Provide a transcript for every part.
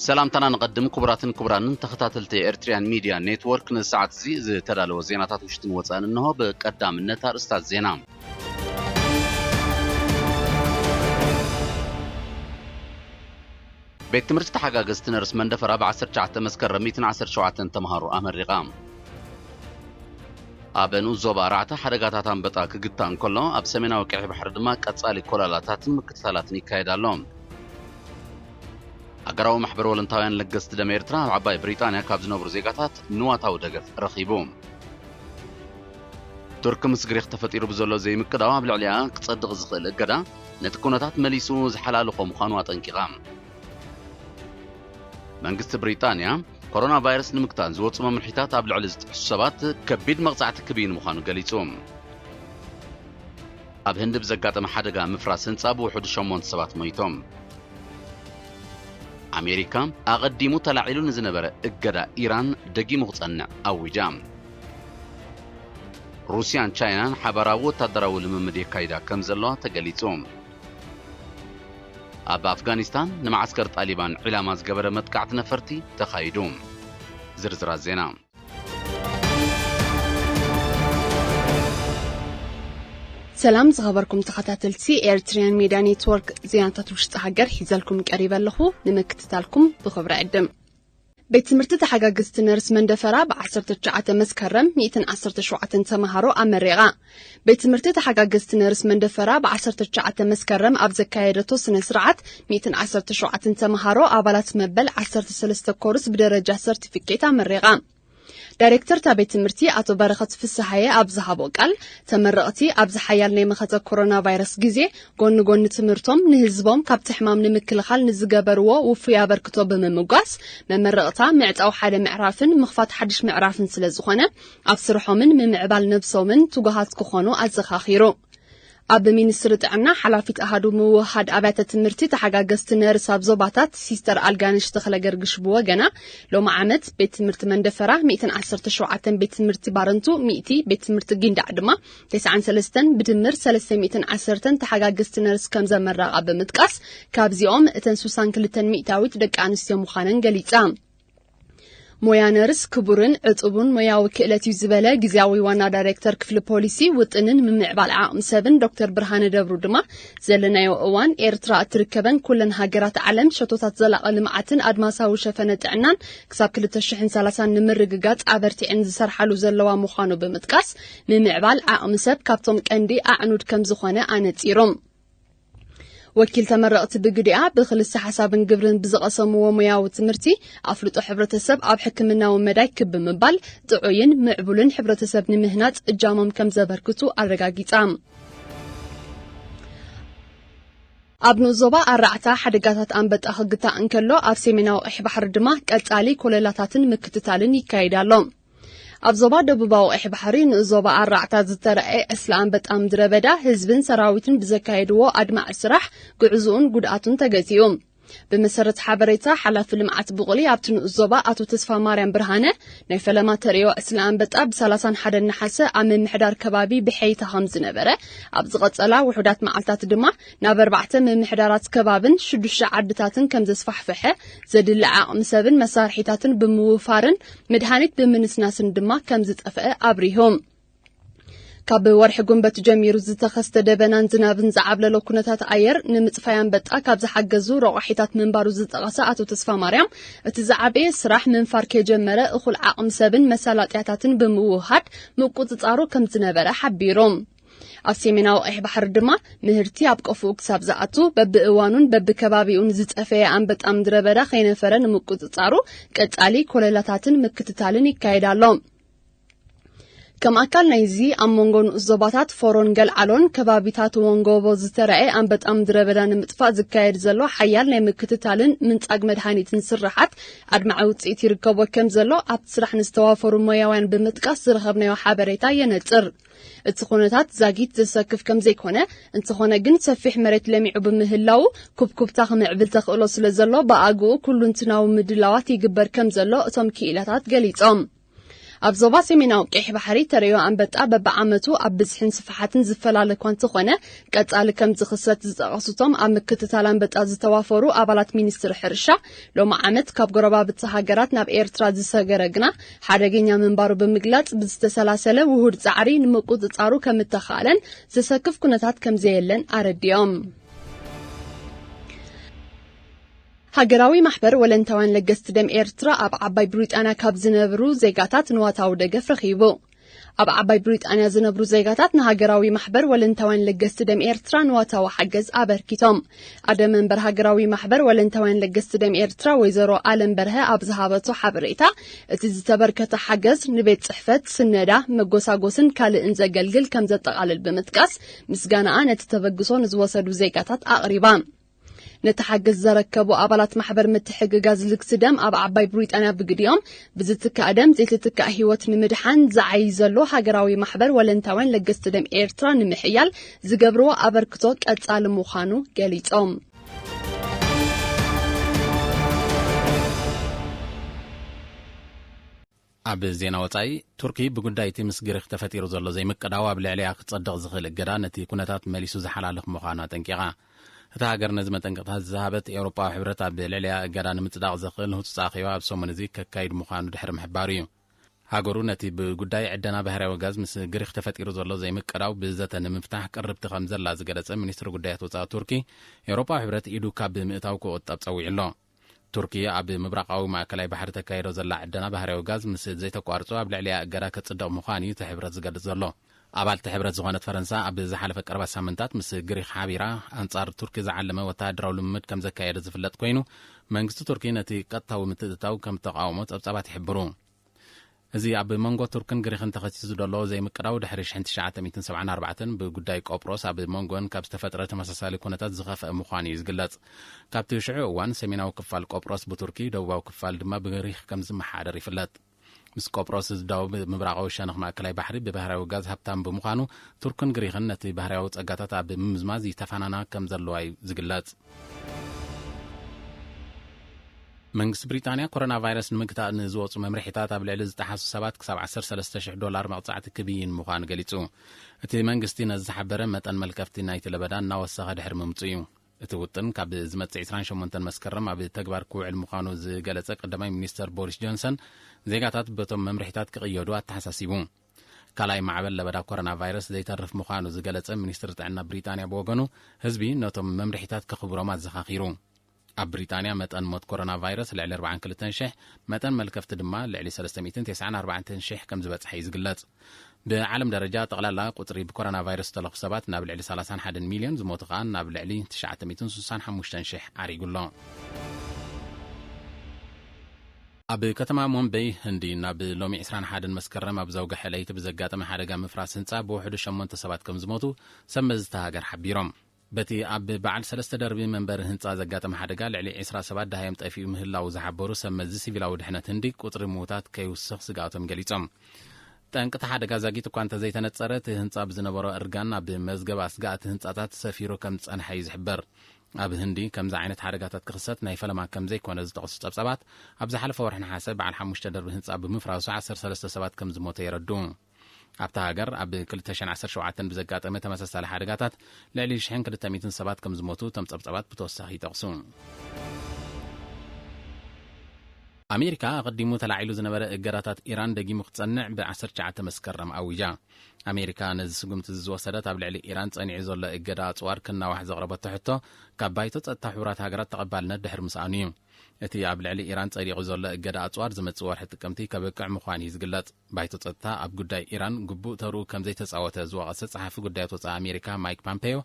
ሰላምታና ንቐድም። ክቡራትን ክቡራንን ተኸታተልቲ ኤርትሪያን ሚድያ ኔትወርክ፣ ንሰዓት እዚ ዝተዳለወ ዜናታት ውሽጥን ወጻእን እንሆ። ብቀዳምነት ኣርእስታት ዜና። ቤት ትምህርቲ ተሓጋገዝቲ ነርስ መንደፈራ ብ ዓሰርተ ትሽዓተ መስከረም ሚእትን ዓሰርተ ሸውዓተን ተምሃሮ ኣመሪቓ። ኣብ ንኡስ ዞባ ኣርባዕተ ሓደጋታት ኣንበጣ ክግታእ እንከሎ፣ ኣብ ሰሜናዊ ቀይሕ ባሕሪ ድማ ቀጻሊ ኮለላታትን ምክትታላትን ይካየድ ኣሎ። ሃገራዊ ማሕበር ወለንታውያን ለገስቲ ደም ኤርትራ ኣብ ዓባይ ብሪጣንያ ካብ ዝነብሩ ዜጋታት ንዋታዊ ደገፍ ረኺቡ። ቱርክ ምስ ግሪኽ ተፈጢሩ ብዘሎ ዘይምቅዳው ኣብ ልዕሊኣ ክጸድቕ ዝኽእል እገዳ ነቲ ኩነታት መሊሱ ዝሓላልኾ ምዃኑ ኣጠንቂቓ። መንግስቲ ብሪጣንያ ኮሮና ቫይረስ ንምክታን ዝወጹ መምርሒታት ኣብ ልዕሊ ዝጥሕሱ ሰባት ከቢድ መቕጻዕቲ ክብይን ምዃኑ ገሊጹ። ኣብ ህንዲ ብዘጋጠመ ሓደጋ ምፍራስ ህንጻ ብውሑዱ ሸሞንተ ሰባት ሞይቶም። ኣሜሪካ ኣቐዲሙ ተላዒሉ ንዝነበረ እገዳ ኢራን ደጊሙ ክጸንዕ ኣዊጃ። ሩስያን ቻይናን ሓባራዊ ወታደራዊ ልምምድ የካይዳ ከም ዘለዋ ተገሊጹ። ኣብ ኣፍጋኒስታን ንመዓስከር ጣሊባን ዒላማ ዝገበረ መጥቃዕቲ ነፈርቲ ተኻይዱ። ዝርዝራት ዜና። ሰላም ዝኸበርኩም ተኸታተልቲ ኤርትሪያን ሜድያ ኔትወርክ፣ ዜናታት ውሽጢ ሃገር ሒዘልኩም ቀሪበ ኣለኹ። ንምክትታልኩም ብኽብሪ ዕድም። ቤት ትምህርቲ ተሓጋግዝቲ ነርስ መንደፈራ ብ ዓሰርተ ትሽዓተ መስከረም ሚእትን ዓሰርተ ሸውዓተን ተምሃሮ ኣመሪቓ። ቤት ትምህርቲ ተሓጋግዝቲ ነርስ መንደፈራ ብ ዓሰርተ ትሽዓተ መስከረም ኣብ ዘካየደቶ ስነ ስርዓት፣ ሚእትን ዓሰርተ ሸውዓተን ተምሃሮ ኣባላት መበል ዓሰርተ ሰለስተ ኮርስ ብደረጃ ሰርቲፊኬት ኣመሪቓ። ዳይሬክተር እታ ቤት ትምህርቲ ኣቶ በረኸት ፍስሃየ ኣብ ዝሃቦ ቃል፣ ተመረቕቲ ኣብዚ ሓያል ናይ መኸተ ኮሮና ቫይረስ ግዜ፣ ጎኒ ጎኒ ትምህርቶም፣ ንህዝቦም ካብቲ ሕማም ንምክልኻል ንዝገበርዎ ውፉይ ኣበርክቶ ብምምጓስ፣ መመረቕታ ምዕጻው ሓደ ምዕራፍን ምኽፋት ሓድሽ ምዕራፍን ስለ ዝኾነ፣ ኣብ ስርሖምን ምምዕባል ነብሶምን ትጉሃት ክኾኑ ኣዘኻኺሩ። ኣብ ሚኒስትሪ ጥዕና ሓላፊት ኣሃዱ ምውህሃድ ኣብያተ ትምህርቲ ተሓጋገዝቲ ነርስ ኣብ ዞባታት ሲስተር ኣልጋነሽ ተኽለ ገርግሽ ብወገና፣ ሎሚ ዓመት ቤት ትምህርቲ መንደፈራ ሚእትን ዓሰርተ ሸውዓተን፣ ቤት ትምህርቲ ባረንቱ ሚእቲ፣ ቤት ትምህርቲ ጊንዳዕ ድማ ተስዓን ሰለስተን፣ ብድምር ሰለስተ ሚእትን ዓሰርተን ተሓጋገዝቲ ነርስ ከም ዘመረቓ ብምጥቃስ፣ ካብዚኦም እተን ስሳን ክልተን ሚእታዊት ደቂ ኣንስትዮ ምዃነን ገሊጻ። ሞያ ነርስ ክቡርን ዕጹቡን ሞያዊ ክእለት እዩ ዝበለ ግዝያዊ ዋና ዳይሬክተር ክፍሊ ፖሊሲ፣ ውጥንን ምምዕባል ዓቕሚ ሰብን ዶክተር ብርሃነ ደብሩ ድማ፣ ዘለናዮ እዋን ኤርትራ እትርከበን ኩለን ሃገራት ዓለም ሸቶታት ዘላቒ ልምዓትን ኣድማሳዊ ሸፈነ ጥዕናን ክሳብ ክልተ ሽሕን ሰላሳን ንምርግጋጽ ኣበርቲዐን ዝሰርሓሉ ዘለዋ ምዃኑ ብምጥቃስ፣ ምምዕባል ዓቕሚ ሰብ ካብቶም ቀንዲ ኣዕኑድ ከም ዝኾነ ኣነጺሮም። ወኪል ተመረቕቲ ብግዲኣ ብክልሰ ሓሳብን ግብርን ብዝቐሰምዎ ሞያዊ ትምህርቲ ኣፍልጦ ሕብረተሰብ ኣብ ሕክምናዊ መዳይ ክብ ብምባል ጥዑይን ምዕቡልን ሕብረተሰብ ንምህናጽ እጃሞም ከም ዘበርክቱ ኣረጋጊጻ። ኣብ ንኡስ ዞባ ኣራዕታ ሓደጋታት ኣንበጣ ክግታእ እንከሎ፣ ኣብ ሰሜናዊ ቀይሕ ባሕሪ ድማ ቀጻሊ ኮለላታትን ምክትታልን ይካየድ ኣሎ። ኣብ ዞባ ደቡባዊ ቀይሕ ባሕሪ ንኡስ ዞባ ኣራዕታ ዝተረኣየ ዕስለ ኣንበጣ ምድረ በዳ ህዝብን ሰራዊትን ብዘካየድዎ ኣድማዒ ስራሕ ጉዕዝኡን ጉድኣቱን ተገቲኡ። ብመሰረት ሓበሬታ ሓላፊ ልምዓት ብቑሊ ኣብቲ ንኡስ ዞባ ኣቶ ተስፋ ማርያም ብርሃነ፣ ናይ ፈለማ ተርእዮ ዕስለ ኣንበጣ ብ ሰላሳን ሓደን ነሓሰ ኣብ ምምሕዳር ከባቢ ብሐይታ ከም ዝነበረ፣ ኣብ ዝቐጸላ ውሑዳት መዓልታት ድማ ናብ ኣርባዕተ ምምሕዳራት ከባብን ሽዱሽተ ዓድታትን ከም ዘስፋሕፈሐ፣ ዘድሊ ዓቕሚ ሰብን መሳርሒታትን ብምውፋርን መድሃኒት ብምንስናስን ድማ ከም ዝጠፍአ ኣብሪሆም። ካብ ወርሒ ጉንበት ጀሚሩ ዝተኸስተ ደበናን ዝናብን ዝዓብለሎ ኩነታት ኣየር ንምጽፋይ ኣንበጣ ካብ ዝሓገዙ ረቋሒታት ምንባሩ ዝጠቐሰ ኣቶ ተስፋ ማርያም፣ እቲ ዝዓበየ ስራሕ ምንፋር ከጀመረ እኹል ዓቕሚ ሰብን መሳላጥያታትን ብምውሃድ ምቁጽጻሩ ከም ዝነበረ ሓቢሮም። ኣብ ሰሜናዊ ቀይሕ ባሕሪ ድማ ምህርቲ ኣብ ቀፉኡ ክሳብ ዝኣቱ በብእዋኑን በብከባቢኡን ዝጠፈየ ኣንበጣ ምድረ በዳ ከይነፈረ ንምቁጽጻሩ ቀጻሊ ኮለላታትን ምክትታልን ይካየድ ኣሎ። ከም ኣካል ናይዚ ኣብ መንጎ ንኡስ ዞባታት ፎሮን ገልዓሎን ከባቢታት ወንጎቦ ዝተረኣየ ኣንበጣ ምድረ በዳ ንምጥፋእ ዝካየድ ዘሎ ሓያል ናይ ምክትታልን ምንጻግ መድሃኒትን ስርሓት ኣድማዒ ውጽኢት ይርከቦ ከም ዘሎ ኣብቲ ስራሕ ንዝተዋፈሩ ሞያውያን ብምጥቃስ ዝረኸብናዮ ሓበሬታ የነጽር። እቲ ኩነታት ዛጊት ዘሰክፍ ከም ዘይኮነ፣ እንተኾነ ግን ሰፊሕ መሬት ለሚዑ ብምህላዉ ኩብኩብታ ክምዕብል ተኽእሎ ስለ ዘሎ ብኣግኡ ኩሉንትናዊ ምድላዋት ይግበር ከም ዘሎ እቶም ክኢላታት ገሊጾም። ኣብ ዞባ ሰሜናዊ ቀይሕ ባሕሪ ተርእዮ ኣንበጣ በብዓመቱ ኣብ ብዝሕን ስፍሓትን ዝፈላለ እኳ እንተኾነ፣ ቀጻሊ ከም ዝኽሰት ዝጠቐሱቶም ኣብ ምክትታል ኣንበጣ ዝተዋፈሩ ኣባላት ሚኒስትሪ ሕርሻ፣ ሎሚ ዓመት ካብ ጎረባብቲ ሃገራት ናብ ኤርትራ ዝሰገረ ግና ሓደገኛ ምንባሩ ብምግላጽ፣ ብዝተሰላሰለ ውሁድ ጻዕሪ ንምቁጽጻሩ ከም እተኻእለን ዘሰክፍ ኩነታት ከም ዘየለን ኣረዲኦም። ሃገራዊ ማሕበር ወለንታውያን ለገስቲ ደም ኤርትራ ኣብ ዓባይ ብሪጣንያ ካብ ዝነብሩ ዜጋታት ንዋታዊ ደገፍ ረኺቡ። ኣብ ዓባይ ብሪጣንያ ዝነብሩ ዜጋታት ንሃገራዊ ማሕበር ወለንታውያን ለገስቲ ደም ኤርትራ ንዋታዊ ሓገዝ ኣበርኪቶም። ኣደ መንበር ሃገራዊ ማሕበር ወለንታውያን ለገስቲ ደም ኤርትራ ወይዘሮ ኣለም በርሀ ኣብ ዝሃበቶ ሓበሬታ፣ እቲ ዝተበርከተ ሓገዝ ንቤት ጽሕፈት፣ ስነዳ፣ መጎሳጎስን ካልእን ዘገልግል ከም ዘጠቓልል ብምጥቃስ፣ ምስጋናኣ ነቲ ተበግሶ ንዝወሰዱ ዜጋታት ኣቕሪባ። ነቲ ሓገዝ ዘረከቡ ኣባላት ማሕበር ምትሕግጋዝ ልግሲ ደም ኣብ ዓባይ ብሪጣንያ ብግዲኦም፣ ብዝትካእ ደም ዘይትትካእ ህይወት ንምድሓን ዝዓዪ ዘሎ ሃገራዊ ማሕበር ወለንታውያን ለገስቲ ደም ኤርትራ ንምሕያል ዝገብርዎ ኣበርክቶ ቀጻሊ ምዃኑ ገሊጾም። ኣብ ዜና ወጻኢ፣ ቱርኪ ብጉዳይ እቲ ምስ ግሪኽ ተፈጢሩ ዘሎ ዘይምቅዳው ኣብ ልዕሊኣ ክጸድቕ ዝኽእል እገዳ ነቲ ኩነታት መሊሱ ዝሓላልኽ ምዃኑ ኣጠንቂቓ። እታ ሃገር ነዚ መጠንቀቕታ ዝሃበት፣ ኤውሮጳዊ ሕብረት ኣብ ልዕሊኣ እገዳ ንምጽዳቕ ዘኽእል ህጹጽ ኣኼባ ኣብ ሰሙን እዚ ከካይድ ምዃኑ ድሕሪ ምሕባሩ እዩ። ሃገሩ ነቲ ብጉዳይ ዕደና ባህርያዊ ጋዝ ምስ ግሪኽ ተፈጢሩ ዘሎ ዘይምቅዳው ብዘተ ንምፍታሕ ቅርብቲ ከም ዘላ ዝገለጸ ሚኒስትሪ ጉዳያት ወጻኢ ቱርኪ፣ ኤውሮጳዊ ሕብረት ኢዱ ካብ ምእታው ክቑጠብ ጸዊዑ ኣሎ። ቱርኪ ኣብ ምብራቓዊ ማእከላይ ባሕሪ ተካይዶ ዘላ ዕደና ባህርያዊ ጋዝ ምስ ዘይተቋርጾ ኣብ ልዕሊኣ እገዳ ከጽድቕ ምዃኑ እዩ እቲ ሕብረት ዝገልጽ ዘሎ። ኣባል እቲ ሕብረት ዝኾነት ፈረንሳ ኣብ ዝሓለፈ ቀረባ ሳምንታት ምስ ግሪኽ ሓቢራ ኣንጻር ቱርኪ ዝዓለመ ወተሃደራዊ ልምምድ ከም ዘካየደ ዝፍለጥ ኮይኑ፣ መንግስቲ ቱርኪ ነቲ ቀጥታዊ ምትእትታው ከም ተቃውሞ ጸብጻባት ይሕብሩ። እዚ ኣብ መንጎ ቱርክን ግሪኽን ተኸሲቱ ዘሎ ዘይምቅዳው ድሕሪ ሽሕን ትሽዓተ ሚእትን ሰብዓን ኣርባዕተን ብጉዳይ ቆጵሮስ ኣብ መንጎን ካብ ዝተፈጥረ ተመሳሳሊ ኩነታት ዝኸፍአ ምዃኑ እዩ ዝግለጽ። ካብቲ ሽዑ እዋን ሰሜናዊ ክፋል ቆጵሮስ ብቱርኪ፣ ደቡባዊ ክፋል ድማ ብግሪኽ ከም ዝመሓደር ይፍለጥ። ምስ ቆጵሮስ ዝዳወብ ምብራቓዊ ሸነኽ ማእከላይ ባሕሪ ብባህርያዊ ጋዝ ሃብታም ብምዃኑ፣ ቱርክን ግሪኽን ነቲ ባህርያዊ ጸጋታት ኣብ ምምዝማዝ ይተፋናና ከም ዘለዋ እዩ ዝግለጽ። መንግስቲ ብሪጣንያ ኮሮና ቫይረስ ንምግታእ ንዝወጹ መምርሒታት ኣብ ልዕሊ ዝጠሓሱ ሰባት ክሳብ ዓሰርተ ሰለስተ ሽሕ ዶላር መቕጻዕቲ ክብይን ምዃኑ ገሊጹ። እቲ መንግስቲ ነዚ ዝሓበረ መጠን መልከፍቲ ናይቲ ለበዳ እናወሰኸ ድሕሪ ምምጹ እዩ። እቲ ውጥን ካብ ዝመጽእ ዕስራን ሸሞንተን መስከረም ኣብ ተግባር ክውዕል ምዃኑ ዝገለጸ ቀዳማይ ሚኒስተር ቦሪስ ጆንሰን፣ ዜጋታት በቶም መምርሒታት ክቕየዱ ኣተሓሳሲቡ። ካልኣይ ማዕበል ለበዳ ኮሮና ቫይረስ ዘይተርፍ ምዃኑ ዝገለጸ ሚኒስትሪ ጥዕና ብሪጣንያ ብወገኑ፣ ህዝቢ ነቶም መምርሒታት ከኽብሮም ኣዘኻኺሩ። ኣብ ብሪጣንያ መጠን ሞት ኮሮና ቫይረስ ልዕሊ ኣርባዓን ክልተን ሽሕ፣ መጠን መልከፍቲ ድማ ልዕሊ ሰለስተ ሚእትን ተስዓን ኣርባዕተን ሽሕ ከም ዝበጽሐ እዩ ዝግለጽ። ብዓለም ደረጃ ጠቕላላ ቁጽሪ ብኮሮና ቫይረስ ዝተለኹ ሰባት ናብ ልዕሊ ሰላሳን ሓደን ሚልዮን፣ ዝሞቱ ከኣ ናብ ልዕሊ ትሽዓተ ሚእትን ስሳን ሓሙሽተን ሽሕ ዓሪጉ ኣሎ። ኣብ ከተማ ሞምበይ ህንዲ፣ ናብ ሎሚ ዕስራን ሓደን መስከረም ኣብ ዘውግሐ ለይቲ ብዘጋጠመ ሓደጋ ምፍራስ ህንጻ ብውሕዱ ሸሞንተ ሰባት ከም ዝሞቱ ሰብ መዚ እታ ሃገር ሓቢሮም። በቲ ኣብ በዓል ሰለስተ ደርቢ መንበሪ ህንጻ ዘጋጠመ ሓደጋ ልዕሊ ዕስራ ሰባት ደሃዮም ጠፊኡ ምህላዉ ዝሓበሩ ሰብ መዚ ሲቪላዊ ድሕነት ህንዲ፣ ቁጽሪ ምዉታት ከይውስኽ ስግኣቶም ገሊጾም። ጠንቂ እቲ ሓደጋ ዛጊት እኳ እንተዘይተነጸረ፣ እቲ ህንጻ ብዝነበሮ እርጋን ኣብ መዝገብ ኣስጋእቲ ህንጻታት ሰፊሩ ከም ዝጸንሐ እዩ ዝሕበር። ኣብ ህንዲ ከምዚ ዓይነት ሓደጋታት ክኽሰት ናይ ፈለማ ከም ዘይኮነ ዝጠቕሱ ጸብጻባት፣ ኣብ ዝሓለፈ ወርሒ ነሓሰ በዓል ሓሙሽተ ደርቢ ህንጻ ብምፍራሱ ዓሰርተ ሰለስተ ሰባት ከም ዝሞተ የረድኡ። ኣብታ ሃገር ኣብ ክልተ ሽሕን ዓሰርተ ሸውዓተን ብዘጋጠመ ተመሳሳሊ ሓደጋታት ልዕሊ ሽሕን ክልተ ሚእትን ሰባት ከም ዝሞቱ እቶም ጸብጻባት ብተወሳኺ ይጠቕሱ። ኣሜሪካ ኣቐዲሙ ተላዒሉ ዝነበረ እገዳታት ኢራን ደጊሙ ክጸንዕ ብ ዓሰርተ ትሽዓተ መስከረም ኣዊጃ። ኣሜሪካ ነዚ ስጉምቲ እዚ ዝወሰደት ኣብ ልዕሊ ኢራን ጸኒዑ ዘሎ እገዳ ኣጽዋር ክናዋሕ ዘቕረበቶ ሕቶ፣ ካብ ባይቶ ጸጥታ ሕቡራት ሃገራት ተቐባልነት ድሕሪ ምስኣኑ እዩ። እቲ ኣብ ልዕሊ ኢራን ጸዲቑ ዘሎ እገዳ ኣጽዋር ዝመጽእ ወርሒ ጥቅምቲ ከብቅዕ ምዃኑ እዩ ዝግለጽ። ባይቶ ጸጥታ ኣብ ጉዳይ ኢራን ግቡእ ተርኡ ከም ዘይተጻወተ ዝወቐሰ ጸሓፊ ጉዳያት ወጻኢ ኣሜሪካ ማይክ ፓምፔዮ፣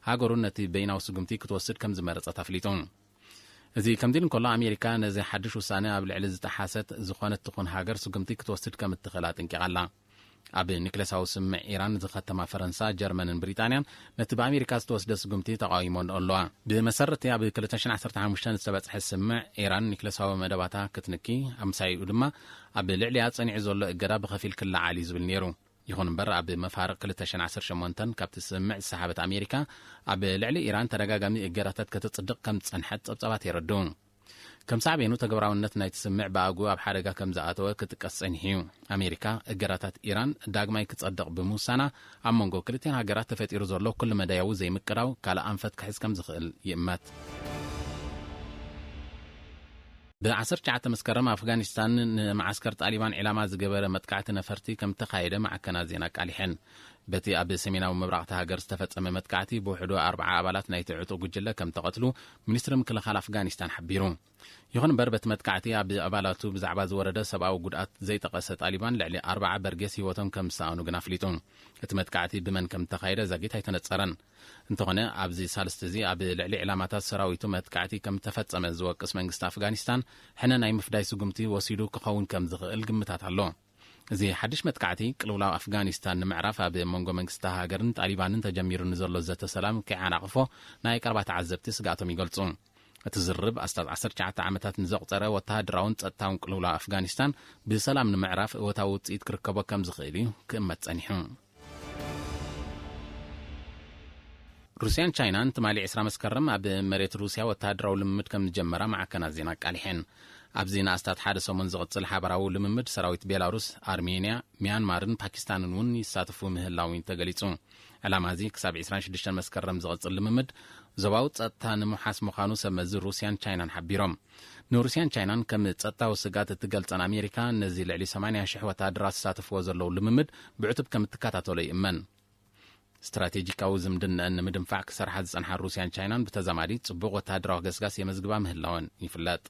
ሃገሩ ነቲ በይናዊ ስጉምቲ ክትወስድ ከም ዝመረጸት ኣፍሊጡ። እዚ ከምዚ ኢሉ እንከሎ፣ ኣሜሪካ ነዚ ሓድሽ ውሳነ ኣብ ልዕሊ ዝጠሓሰት ዝኾነት ትኹን ሃገር ስጉምቲ ክትወስድ ከም እትኽእል ኣጠንቂቓ ኣላ። ኣብ ኒክለሳዊ ስምምዕ ኢራን ዝኸተማ ፈረንሳ፣ ጀርመንን ብሪጣንያን ነቲ ብኣሜሪካ ዝተወስደ ስጉምቲ ተቓዊሞን ኣለዋ። ብመሰረቲ ኣብ ክልተ ሽሕን ዓሰርተ ሓሙሽተን ዝተበጽሐ ስምምዕ፣ ኢራን ኒክለሳዊ መደባታ ክትንኪ፣ ኣምሳይኡ ድማ ኣብ ልዕሊኣ ጸኒዑ ዘሎ እገዳ ብኸፊል ክለዓል እዩ ዝብል ነይሩ። ይኹን እምበር፣ ኣብ መፋርቕ ክልተ ሽሕን ዓሰርተ ሸሞንተን ካብቲ ስምምዕ ዝሰሓበት ኣሜሪካ፣ ኣብ ልዕሊ ኢራን ተደጋጋሚ እገዳታት ከተጽድቕ ከም ዝጸንሐት ጸብጻባት የረድኡ። ከም ሳዕቤኑ ተግባራውነት ናይቲ ስምምዕ ብኣግኡ ኣብ ሓደጋ ከም ዝኣተወ ክጥቀስ ጸኒሑ እዩ። ኣሜሪካ፣ እገዳታት ኢራን ዳግማይ ክጸድቕ ብምውሳና፣ ኣብ መንጎ ክልቲኣን ሃገራት ተፈጢሩ ዘሎ ኩሉ መዳያዊ ዘይምቅዳው ካልእ ኣንፈት ክሕዝ ከም ዝኽእል ይእመት። ብ ዓሰርተ ትሽዓተ መስከረም ኣፍጋኒስታን ንመዓስከር ጣሊባን ዒላማ ዝገበረ መጥቃዕቲ ነፈርቲ ከም እተኻየደ ማዕከናት ዜና ኣቃሊሐን። በቲ ኣብ ሰሜናዊ ምብራቕ እታ ሃገር ዝተፈጸመ መጥቃዕቲ ብውሕዱ ኣርብዓ ኣባላት ናይቲ ዕጡቕ ጉጅለ ከም ተቐትሉ ሚኒስትሪ ምክልኻል ኣፍጋኒስታን ሓቢሩ። ይኹን እምበር፣ በቲ መጥቃዕቲ ኣብ ኣባላቱ ብዛዕባ ዝወረደ ሰብኣዊ ጉድኣት ዘይጠቐሰ ጣሊባን፣ ልዕሊ ኣርብዓ በርጌስ ህይወቶም ከም ዝሰኣኑ ግን ኣፍሊጡ። እቲ መጥቃዕቲ ብመን ከም እተኻየደ ዛጊት ኣይተነጸረን። እንተኾነ፣ ኣብዚ ሳልስቲ እዚ ኣብ ልዕሊ ዕላማታት ሰራዊቱ መጥቃዕቲ ከም እተፈጸመ ዝወቅስ መንግስቲ ኣፍጋኒስታን፣ ሕነ ናይ ምፍዳይ ስጉምቲ ወሲዱ ክኸውን ከም ዝኽእል ግምታት ኣሎ። እዚ ሓድሽ መጥቃዕቲ፣ ቅልውላው ኣፍጋኒስታን ንምዕራፍ ኣብ መንጎ መንግስቲ እታ ሃገርን ጣሊባንን ተጀሚሩ ንዘሎ ዘተ ሰላም ከይዓናቕፎ ናይ ቀረባ ተዓዘብቲ ስግኣቶም ይገልጹ። እቲ ዝርርብ ኣስታት ዓሰርተ ትሽዓተ ዓመታት ንዘቑጸረ ወተሃደራውን ጸጥታውን ቅልውላው ኣፍጋኒስታን ብሰላም ንምዕራፍ እወታዊ ውጽኢት ክርከቦ ከም ዝኽእል እዩ ክእመት ጸኒሑ። ሩስያን ቻይናን ትማሊ ዕስራ መስከረም ኣብ መሬት ሩስያ ወተሃደራዊ ልምምድ ከም ዝጀመራ ማዕከናት ዜና ኣቃሊሐን። ኣብዚ ንኣስታት ሓደ ሰሙን ዝቕጽል ሓባራዊ ልምምድ፣ ሰራዊት ቤላሩስ፣ ኣርሜንያ፣ ሚያንማርን ፓኪስታንን እውን ይሳተፉ ምህላው ተገሊጹ። ዕላማ እዚ ክሳብ ዕስራን ሽዱሽተን መስከረም ዝቕጽል ልምምድ ዞባዊ ጸጥታ ንምውሓስ ምዃኑ ሰብ መዚ ሩስያን ቻይናን ሓቢሮም። ንሩስያን ቻይናን ከም ጸጥታዊ ስግኣት እትገልጸን ኣሜሪካ፣ ነዚ ልዕሊ ሰማንያ ሽሕ ወተሃደራት ዝሳተፍዎ ዘለዉ ልምምድ ብዕቱብ ከም እትከታተሎ ይእመን። ስትራቴጂካዊ ዝምድነአን ንምድንፋዕ ክሰርሓ ዝጸንሓ ሩስያን ቻይናን ብተዛማዲ ጽቡቕ ወተሃደራዊ ገስጋስ የመዝግባ ምህላወን ይፍለጥ።